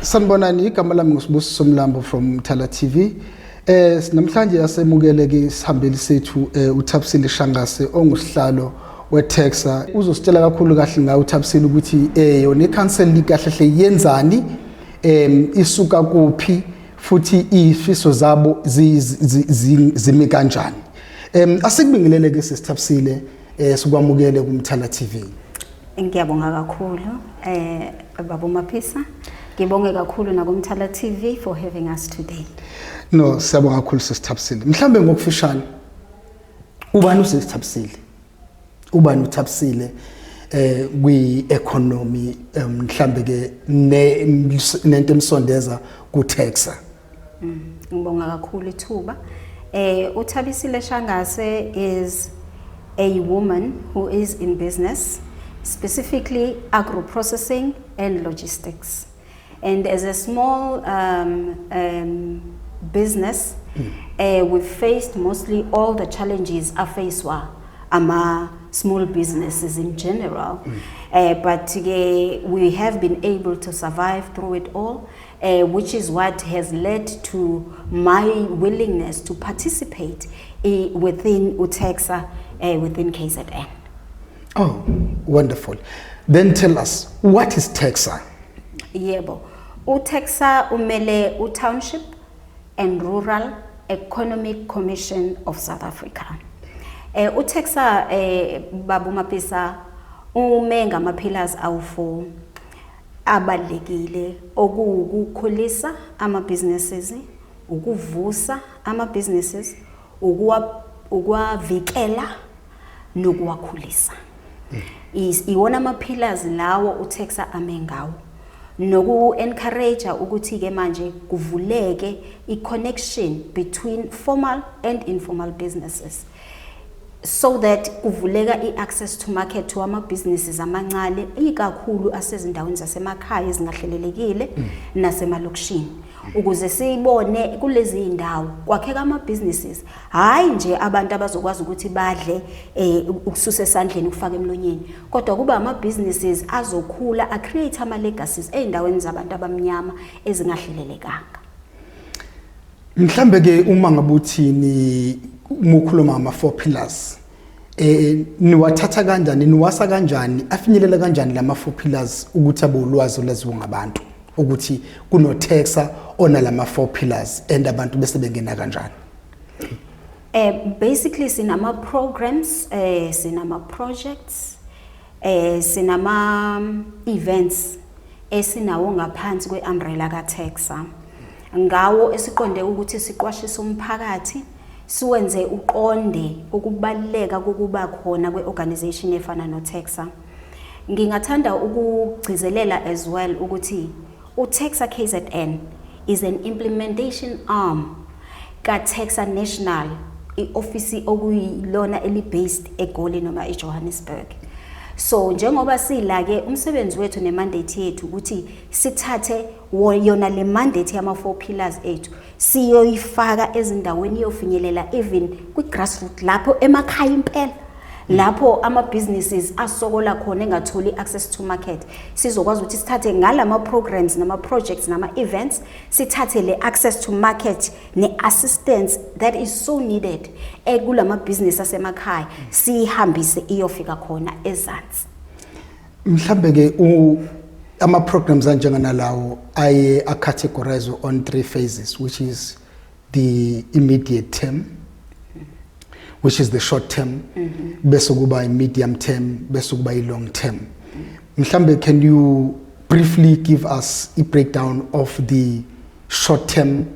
Sanibonani, igama lami nguSibusiso Mlambo from Mthala TV. Namhlanje asemukele ke isihambeli sethu, uThabisile Shangase ongusihlalo weTECSA. Uzositshela kakhulu kahle ngayo uThabisile ukuthi yona i-council kahle hle yenzani, isuka kuphi, futhi izifiso zabo zimi kanjani. Asikubingelele ke, sisiThabisile, sikwamukele kuMthala TV. Ngiyabonga kakhulu, baba Maphisa. Ngibonge kakhulu nakuMthala TV for having us today. No, siyabonga kakhulu, sisiThabisile. Mhlambe ngokufishane, ubani usisiThabisile? Ubani uThabisile kwi economy, mhlambe ke nento emsondeza ku TECSA? Ngibonga kakhulu ithuba. UThabisile Shangase is a woman who is in business, specifically agro processing and logistics. And as a small business, we've faced mostly all the challenges afacwa ama small businesses in general. But we have been able to survive through it all, which is what has led to my willingness to participate within uTECSA, within KZN. Oh, wonderful. Then tell us, what is TECSA? Yebo. UTECSA umele uTownship and Rural Economic Commission of South Africa. UTECSA, babu Mapisa, ume ngama pillars awu4 abalekile, okuwukukhulisa ama businesses, ukuvusa ama businesses, ukuwavikela nokuwakhulisa. Iwona ama pillars lawo uTECSA ame ngawo, noku encourage ukuthi ke manje kuvuleke i-connection between formal and informal businesses so that kuvuleka i-access to market to ama-businesses amancane, ikakhulu asezindaweni zasemakhaya ezingahlelelekile nasemalokishini, ukuze siyibone kulezi zindawo kwakheka ama-businesses, hhayi nje abantu abazokwazi ukuthi badle ukususa esandleni ukufaka emlonyeni, kodwa kuba ama-businesses azokhula, a-create ama-legacies ey'ndaweni zabantu abamnyama ezingahlelelekanga. Mhlambe ke uma ngabe uthini, uma ukhuluma ngama four pillars, niwathatha kanjani, niwasa kanjani, afinyelela kanjani lama four pillars ukuthi abe ulwazi olwaziwa ngabantu ukuthi kuno TECSA onalama four pillars, and abantu bese bengena kanjani? Basically sinama programs, sinama projects, sinama events esinawo ngaphansi kweumbrella kaTECSA. Ngawo esiqonde ukuthi siqwashise umphakathi, siwenze uqonde ukubaluleka kokuba khona kweorganization efana noTECSA. Ngingathanda ukugcizelela as well ukuthi uTECSA KZN is an implementation arm kaTECSA National, iofisi okuyilona eli-based eGoli noma eJohannesburg. So njengoba sila ke, umsebenzi wethu nemandate yethu ukuthi sithathe yona le mandate yama four pillars ethu, siyoyifaka ezindaweni, iyofinyelela even kwi-grassroot lapho emakhaya impela, lapho ama-businesses asokola khona engatholi access to market. Sizokwazi ukuthi sithathe ngalama programs nama-projects nama-events, sithathe le access to market ne-assistance that is so needed kulama business asemakhaya, siyihambise iyofika khona ezansi. Mhlambe ke ama programs anjenganalawo aye acategorize on three phases, which is the immediate term, which is the short term, bese kuba i medium term, bese kuba i long term. Mhlambe can you briefly give us a breakdown of the short term,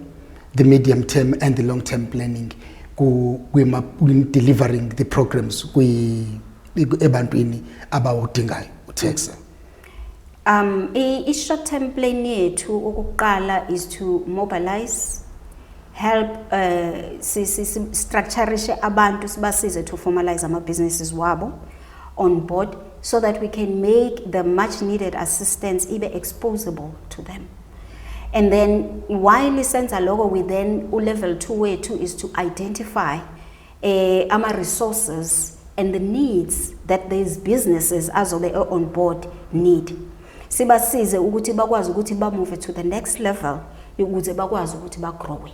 the medium term and the long term planning ku kwima in delivering the programs kwi ebantwini abawudingayo uTECSA? I short term plan yethu okokuqala is to mobilize, help, si structureishe abantu, sibasize to formalize ama businesses wabo on board so that we can make the much needed assistance ibe exposable to them. And then while senza lokho, we then u level 2 wethu is to identify ama resources and the needs that these businesses azobe on board need. Sibasize ukuthi bakwazi ukuthi ba-move to the next level ukuze bakwazi ukuthi ba-grow.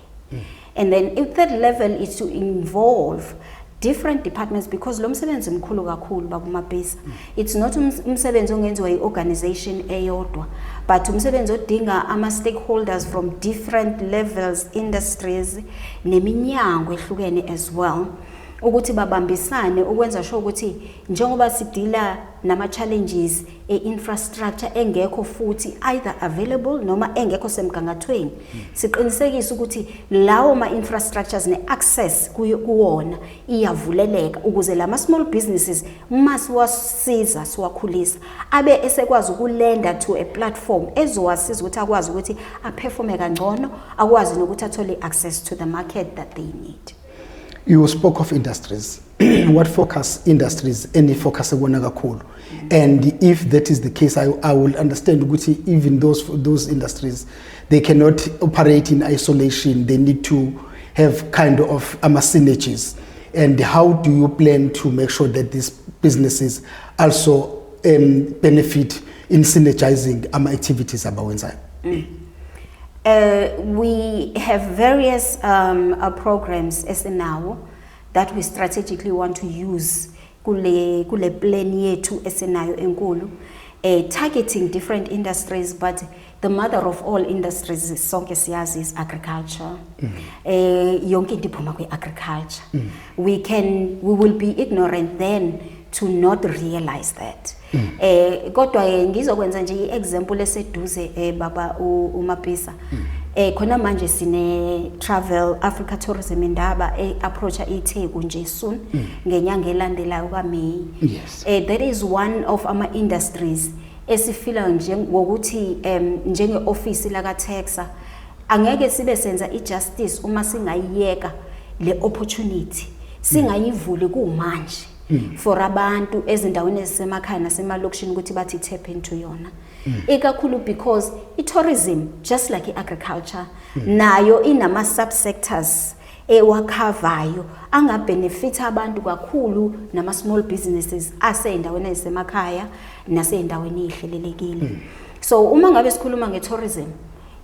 And then i third level is to involve different departments, because lo msebenzi mkhulu kakhulu, baba uMapisa. It's not umsebenzi ongenziwa i-organization eyodwa, but umsebenzi odinga ama-stakeholders from different levels, industries neminyango ehlukene as well, ukuthi babambisane ukwenza sure ukuthi njengoba sidila nama-challenges e-infrastructure engekho futhi either available noma engekho semgangathweni, siqinisekise ukuthi lawo ma-infrastructures ne-access kuwona iyavuleleka, ukuze lama small businesses, uma siwasiza siwakhulisa, abe esekwazi ukulenda to a platform ezowasiza ukuthi akwazi ukuthi a-performe kangcono, akwazi nokuthi athole access to the market that they need. You spoke of industries. What focus industries eni-focus kuwona kakhulu? And if that is the case, I will understand ukuthi even those industries, they cannot operate in isolation. They need to have kind of ama synergies. And how do you plan to make sure that these businesses also benefit in synergizing ama activities abawenzayo? We have various programs esinawo that we strategically want to use kule plan yethu esinayo enkulu, targeting different industries, but the mother of all industries, sonke siyazi, is agriculture. Yonke into iphuma kwi-agriculture. We will be ignorant then to not realize that. Kodwa ke ngizokwenza nje i-example eseduze, baba uMapisa. Khona manje sine Travel Africa Tourism Indaba e-approacha iTheku nje soon ngenyanga elandelayo kaMay. That is one of ama industries esifila nje ngokuthi njenge office la kaTECSA angeke sibe senza ijustice uma singayiyeka le opportunity, singayivuli kumanje for abantu ezindaweni ezisemakhaya nasemalokishini ukuthi bathi tap into yona, ikakhulu because i-tourism, just like i-agriculture, nayo inama subsectors ewakhavayo angabenefit abantu kakhulu nama small businesses aseyindaweni ezisemakhaya naseyindaweni ezihlelelekile. So uma ngabe sikhuluma nge-tourism,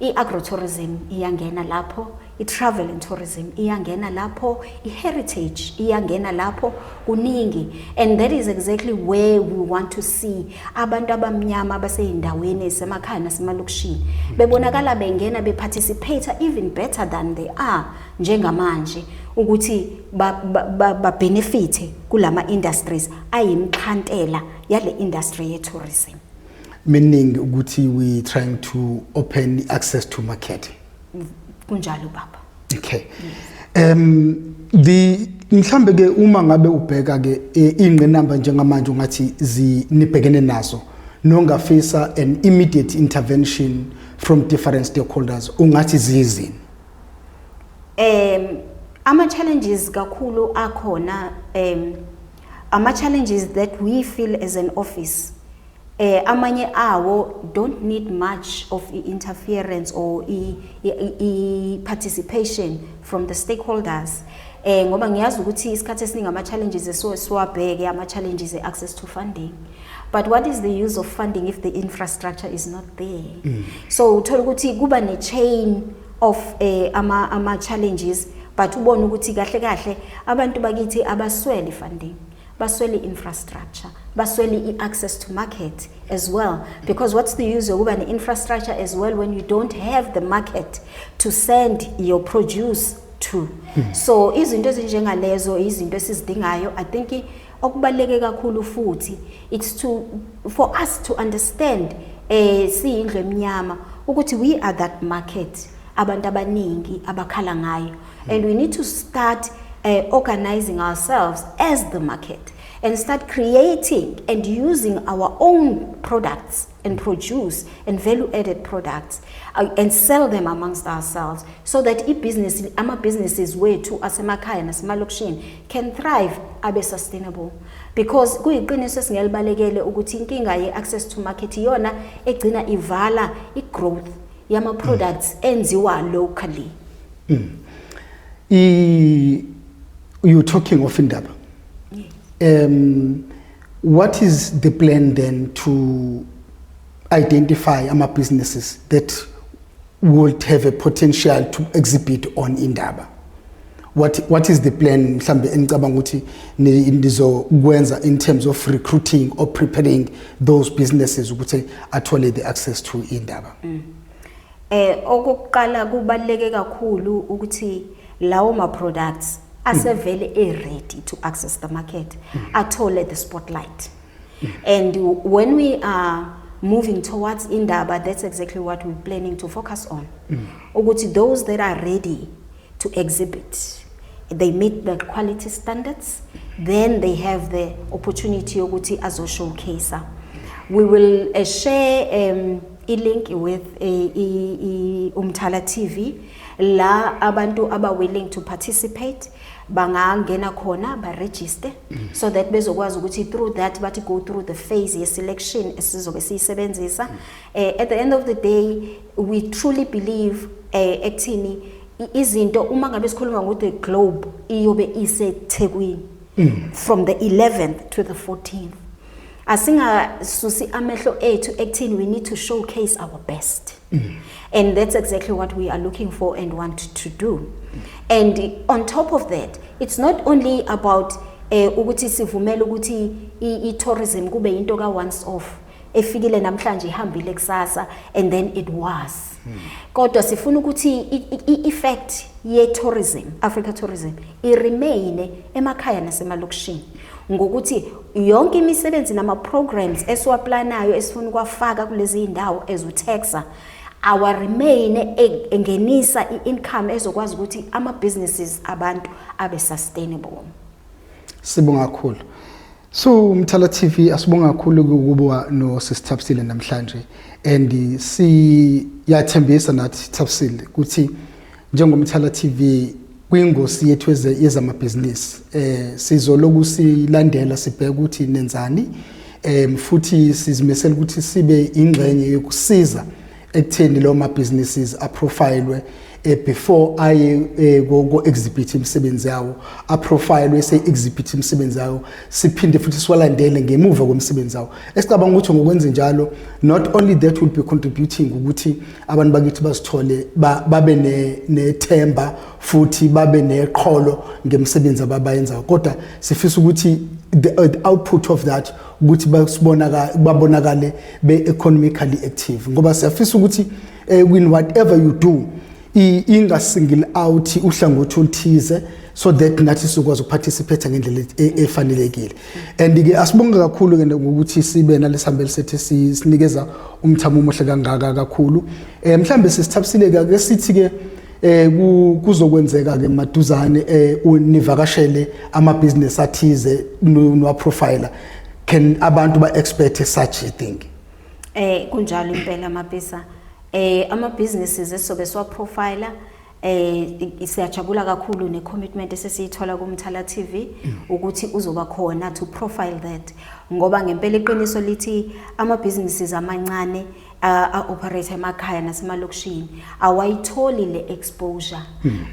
i-agrotourism iyangena lapho, i-travel and tourism iyangena lapho, i-heritage iyangena lapho, kuningi. And that is exactly where we want to see abantu abamnyama abaseyindaweni ezisemakhaya nasemalokishini bebonakala bengena, be-participate even better than they are njengamanje, ukuthi ba-benefite kulama industries ayimxhantela yale industry ye-tourism. Meaning ukuthi we trying to open access to market. Kunjalo, baba. Okay. The mhlambe ke uma ngabe ubheka ke ingqinamba njengamanje ungathi zinibhekene nazo nongafisa an immediate intervention from different stakeholders, ungathi zizini? Ama challenges kakhulu akhona, ama challenges that we feel as an office, amanye awo don't need much of interference or i participation from the stakeholders, ngoba ngiyazi ukuthi isikhathi esiningi ama challenges esiwabheke ama challenges e-access to funding, but what is the use of funding if the infrastructure is not there? So uthola ukuthi kuba ne chain of ama challenges, but ubone ukuthi kahle kahle abantu bakithi abaswele funding, baswele infrastructure, baswele i-access to market as well, because what's the use yokuba ne-infrastructure as well when you don't have the market to send your produce to? So izinto ezinjengalezo izinto esizidingayo. I think okubaluleke kakhulu futhi, it's to for us to understand, siyindlu emnyama, ukuthi we are that market abantu abaningi abakhala ngayo, and we need to start organizing ourselves as the market and start creating and using our own products and produce and value added products and sell them amongst ourselves, so that i-business ama businesses wethu asemakhaya nasemalokishini can thrive, abe sustainable, because kuyiqiniso esingelibalekele ukuthi inkinga ye-access to market iyona egcina ivala i-growth yama products enziwa locally. You talking of indaba, what is the plan then to identify ama businesses that would have a potential to exhibit on Indaba? What is the plan mhlambe enicabanga ukuthi nizokwenza in terms of recruiting or preparing those businesses ukuthi athole the access to Indaba? Okokuqala, kubaluleke kakhulu ukuthi lawo ma products asevele e ready to access the market athole the spotlight. And when we are moving towards Indaba, that's exactly what we're planning to focus on. Ukuthi those that are ready to exhibit, they meet the quality standards, then they have the opportunity yokuthi azo showcase. We will share i-link with Umthala TV la abantu aba willing to participate bangangena khona ba register so that bezokwazi ukuthi through that bathi go through the phase ye selection esizobe siyisebenzisa. At the end of the day, we truly believe ekuthini izinto uma ngabe sikhuluma ngo the globe iyobe iseThekwini from the 11th to the 14th, asingasusi amehlo ethu ekuthini we need to showcase our best, and that's exactly what we are looking for and want to do. And on top of that, it's not only about ukuthi sivumele ukuthi i-tourism kube into ka once off efikile namhlanje, ihambile kusasa, and then it was, kodwa sifuna ukuthi i-effect ye-tourism, Africa tourism, i-remain emakhaya nasemalokishini ngokuthi yonke imisebenzi nama-programs esiwaplanayo esifuna ukuwafaka kulezi zindawo as uTECSA our remain engenisa i-income ezokwazi ukuthi ama-businesses abantu abe sustainable. Sibonga kakhulu. So Umthala TV, asibonga kakhulu ukuba no Sis Thabisile namhlanje, and siyathembisa nathi, Thabisile, ukuthi njengoMthala TV kwingosi yethu yezamabhizinisi sizoloku silandela, sibheka ukuthi nenzani, futhi sizimisela ukuthi sibe ingxenye yokusiza ekutheni lo ma businesses aprofilwe before aye ko exhibit imisebenzi yawo, aprofilwe se exhibit imisebenzi yawo, siphinde futhi siwalandele ngemuva komsebenzi yawo. Esicabanga ukuthi ngokwenza njalo, not only that will be contributing ukuthi abantu bakithi bazithole babe nethemba futhi babe neqholo ngemisebenzi abayenzayo, kodwa sifisa ukuthi the output of that ukuthi basibonaka babonakale be economically active, ngoba siyafisa ukuthi in whatever you do inga single out uhlangothi oluthize so that nathi sizokwazi ukuparticipate ngendlela efanelekile. And ke asibonge kakhulu ke ngokuthi sibe nalesihambeli sethu sinikeza umthamo omuhle kangaka kakhulu. Mhlambe sisithabisile ke sithi ke kuzokwenzeka ke maduzane univakashele ama business athize nwa profiler. Can abantu ba expect such a thing? Kunjalo impela, Mapisa. Ama businesses esobe siwa profiler, siyajabula kakhulu ne commitment esesiyithola kuMthala TV ukuthi uzoba khona to profile that, ngoba ngempela iqiniso lithi ama businesses amancane a operate emakhaya nasemalokishini awayitholi le exposure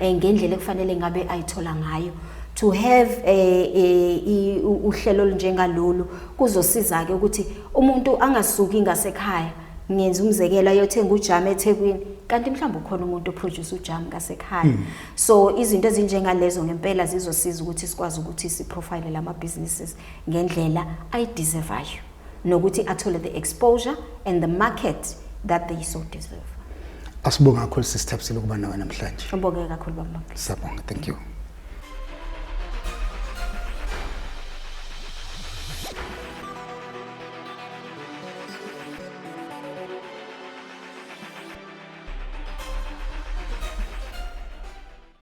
ngendlela ekufanele ngabe ayithola ngayo. To have uhlelo olunjengalolu kuzosiza ke ukuthi umuntu angasuki ngasekhaya, ngenza umzekelo, ayothenga ujamu eThekwini kanti mhlawumbe ukhona umuntu oproduce ujamu ngasekhaya. So izinto ezinjengalezo ngempela zizosiza ukuthi sikwazi ukuthi siprofile lama businesses ngendlela ayideservayo nokuthi athole the exposure and the market that they so deserve. Asibonga kakhulu, sisithabisile ukuba nawe namhlanje. Ubonge kakhulu, baba. Siyabonga, thank you.